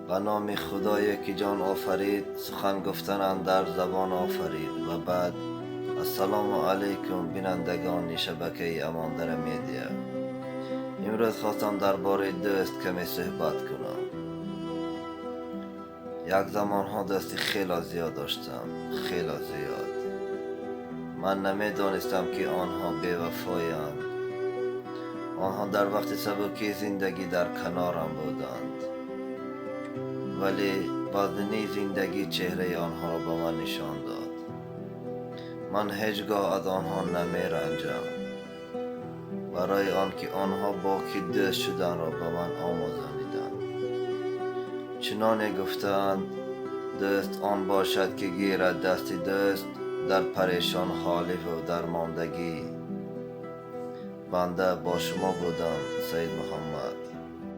Ба номи Худое ки ҷон офарид, сухан гуфтан андар забон офарид. Ва баъд, ассалому алайкум, бинандагони шабакаи Амондара Медиа. Имрӯз хостам дар бораи дӯст каме суҳбат кунам. Як замонҳо дӯсти хело зиёд доштам, хело зиёд. Ман намедонистам, ки онҳо бевафоянд. Онҳо дар вақти сабукии зиндагӣ дар канорам буданд, вале вазнинии зиндагӣ чеҳраи онҳоро ба ман нишон дод. Ман ҳеҷ гоҳ аз онҳо намеранҷам, барои он ки онҳо бо кӣ дӯст шуданро ба ман омӯзониданд. Чуноне гуфтаанд: дӯст он бошад, ки гирад дасти дӯст дар парешонҳоливу дармондагӣ. Банда бо шумо будам, Саид Муҳаммад.